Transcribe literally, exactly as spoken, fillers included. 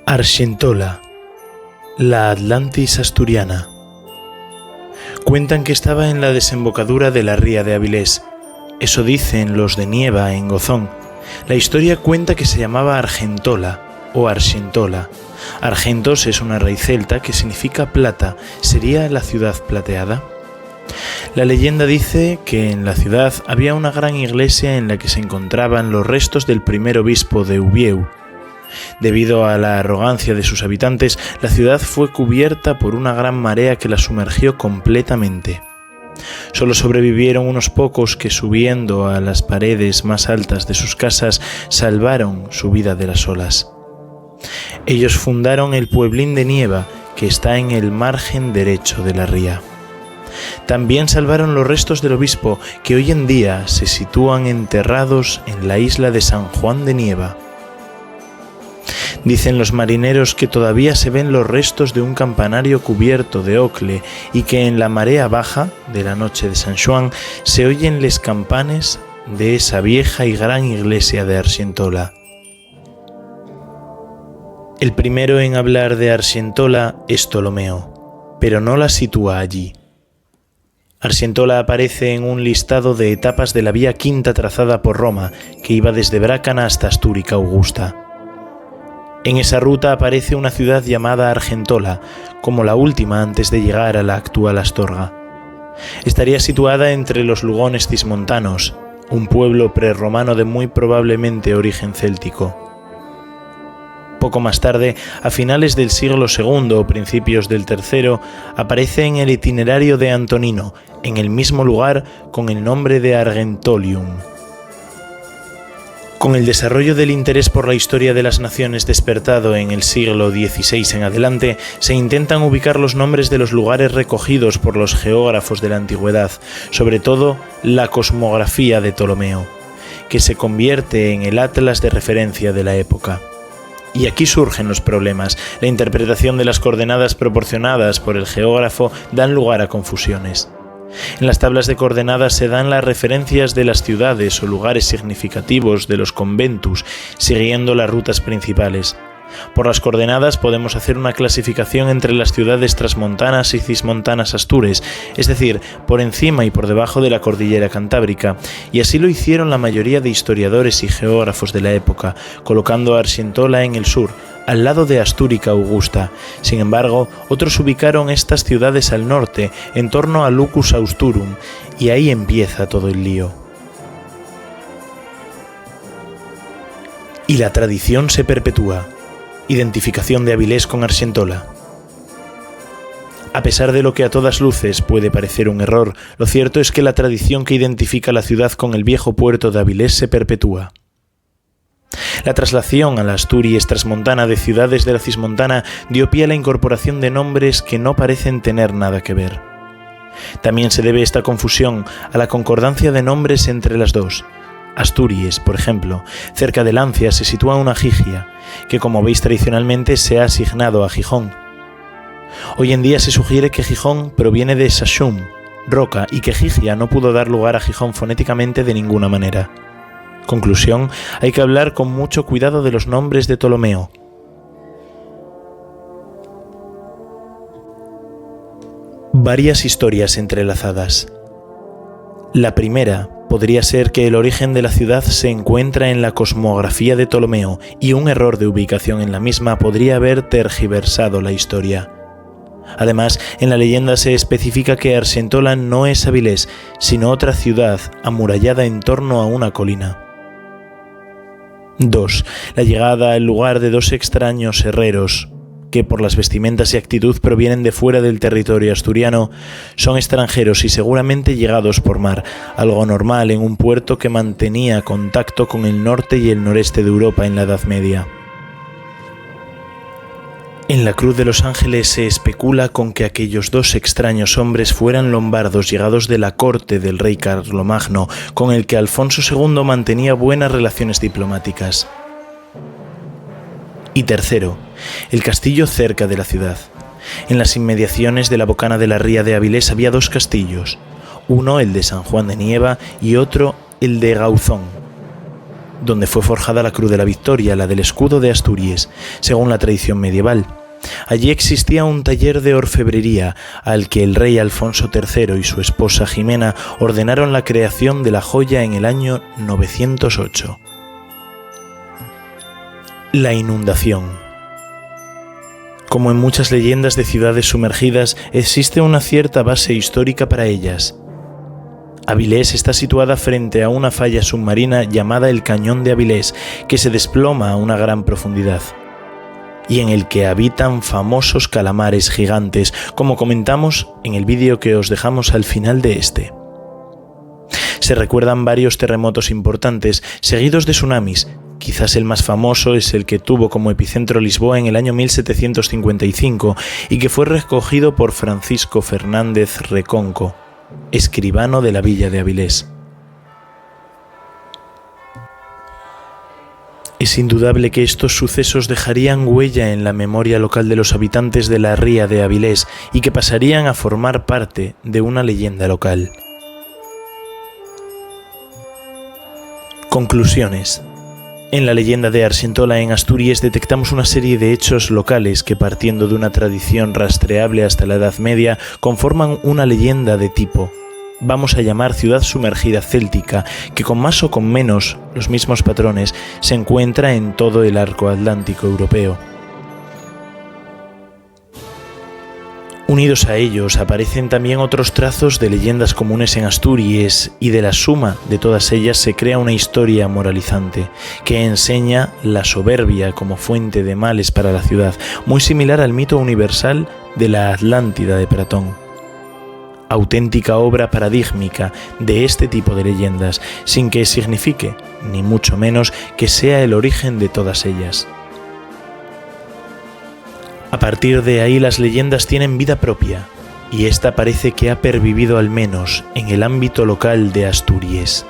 Arxentola, la Atlantis asturiana. Cuentan que estaba en la desembocadura de la ría de Avilés. Eso dicen los de Nieva, en Gozón. La historia cuenta que se llamaba Argentola o Arxentola. Argentos es una raíz celta que significa plata, sería la ciudad plateada. La leyenda dice que en la ciudad había una gran iglesia en la que se encontraban los restos del primer obispo de Uviéu. Debido a la arrogancia de sus habitantes, la ciudad fue cubierta por una gran marea que la sumergió completamente. Solo sobrevivieron unos pocos que, subiendo a las paredes más altas de sus casas, salvaron su vida de las olas. Ellos fundaron el pueblín de Nieva, que está en el margen derecho de la ría. También salvaron los restos del obispo, que hoy en día se sitúan enterrados en la isla de San Juan de Nieva. Dicen los marineros que todavía se ven los restos de un campanario cubierto de ocle y que en la marea baja de la noche de San Juan se oyen les campanes de esa vieja y gran iglesia de Arxentola. El primero en hablar de Arxentola es Ptolomeo, pero no la sitúa allí. Arxentola aparece en un listado de etapas de la vía quinta trazada por Roma, que iba desde Brácana hasta Astúrica Augusta. En esa ruta aparece una ciudad llamada Argentola, como la última antes de llegar a la actual Astorga. Estaría situada entre los Lugones cismontanos, un pueblo prerromano de muy probablemente origen céltico. Poco más tarde, a finales del siglo segundo o principios del tercero, aparece en el Itinerario de Antonino, en el mismo lugar, con el nombre de Argentolium. Con el desarrollo del interés por la historia de las naciones despertado en el siglo dieciséis en adelante, se intentan ubicar los nombres de los lugares recogidos por los geógrafos de la antigüedad, sobre todo la cosmografía de Ptolomeo, que se convierte en el atlas de referencia de la época. Y aquí surgen los problemas. La interpretación de las coordenadas proporcionadas por el geógrafo dan lugar a confusiones. En las tablas de coordenadas se dan las referencias de las ciudades o lugares significativos de los conventus, siguiendo las rutas principales. Por las coordenadas podemos hacer una clasificación entre las ciudades trasmontanas y cismontanas astures, es decir, por encima y por debajo de la cordillera cantábrica, y así lo hicieron la mayoría de historiadores y geógrafos de la época, colocando a Arxentola en el sur, al lado de Astúrica Augusta. Sin embargo, otros ubicaron estas ciudades al norte, en torno a Lucus Austurum, y ahí empieza todo el lío. Y la tradición se perpetúa. Identificación de Avilés con Arxentola. A pesar de lo que a todas luces puede parecer un error, lo cierto es que la tradición que identifica la ciudad con el viejo puerto de Avilés se perpetúa. La traslación a la Asturies trasmontana de ciudades de la Cismontana dio pie a la incorporación de nombres que no parecen tener nada que ver. También se debe esta confusión a la concordancia de nombres entre las dos. Asturies, por ejemplo, cerca de Lancia se sitúa una gigia, que como veis tradicionalmente se ha asignado a Gijón. Hoy en día se sugiere que Gijón proviene de Sashum, roca, y que Gigia no pudo dar lugar a Gijón fonéticamente de ninguna manera. Conclusión, hay que hablar con mucho cuidado de los nombres de Ptolomeo. Varias historias entrelazadas. La primera podría ser que el origen de la ciudad se encuentra en la cosmografía de Ptolomeo y un error de ubicación en la misma podría haber tergiversado la historia. Además, en la leyenda se especifica que Arxentola no es Avilés, sino otra ciudad amurallada en torno a una colina. Dos. La llegada al lugar de dos extraños herreros, que por las vestimentas y actitud provienen de fuera del territorio asturiano, son extranjeros y seguramente llegados por mar, algo normal en un puerto que mantenía contacto con el norte y el noreste de Europa en la Edad Media. En la Cruz de los Ángeles se especula con que aquellos dos extraños hombres fueran lombardos llegados de la corte del rey Carlomagno, con el que Alfonso segundo mantenía buenas relaciones diplomáticas. Y tercero, el castillo cerca de la ciudad. En las inmediaciones de la bocana de la ría de Avilés había dos castillos, uno el de San Juan de Nieva y otro el de Gauzón. donde fue forjada la Cruz de la Victoria, la del escudo de Asturies, según la tradición medieval. Allí existía un taller de orfebrería al que el rey Alfonso tercero y su esposa Jimena ordenaron la creación de la joya en el año novecientos ocho. La inundación. Como en muchas leyendas de ciudades sumergidas, existe una cierta base histórica para ellas. Avilés está situada frente a una falla submarina llamada el Cañón de Avilés, que se desploma a una gran profundidad, y en el que habitan famosos calamares gigantes, como comentamos en el vídeo que os dejamos al final de este. Se recuerdan varios terremotos importantes, seguidos de tsunamis. Quizás el más famoso es el que tuvo como epicentro Lisboa en el año mil setecientos cincuenta y cinco y que fue recogido por Francisco Fernández Reconco, escribano de la villa de Avilés. Es indudable que estos sucesos dejarían huella en la memoria local de los habitantes de la ría de Avilés y que pasarían a formar parte de una leyenda local. Conclusiones. En la leyenda de Arxentola, en Asturies, detectamos una serie de hechos locales que, partiendo de una tradición rastreable hasta la Edad Media, conforman una leyenda de tipo, vamos a llamar, ciudad sumergida céltica, que con más o con menos los mismos patrones se encuentra en todo el arco atlántico europeo. Unidos a ellos aparecen también otros trazos de leyendas comunes en Asturies, y de la suma de todas ellas se crea una historia moralizante que enseña la soberbia como fuente de males para la ciudad, muy similar al mito universal de la Atlántida de Platón. Auténtica obra paradigmática de este tipo de leyendas, sin que signifique, ni mucho menos, que sea el origen de todas ellas. A partir de ahí, las leyendas tienen vida propia, y esta parece que ha pervivido al menos en el ámbito local de Asturies.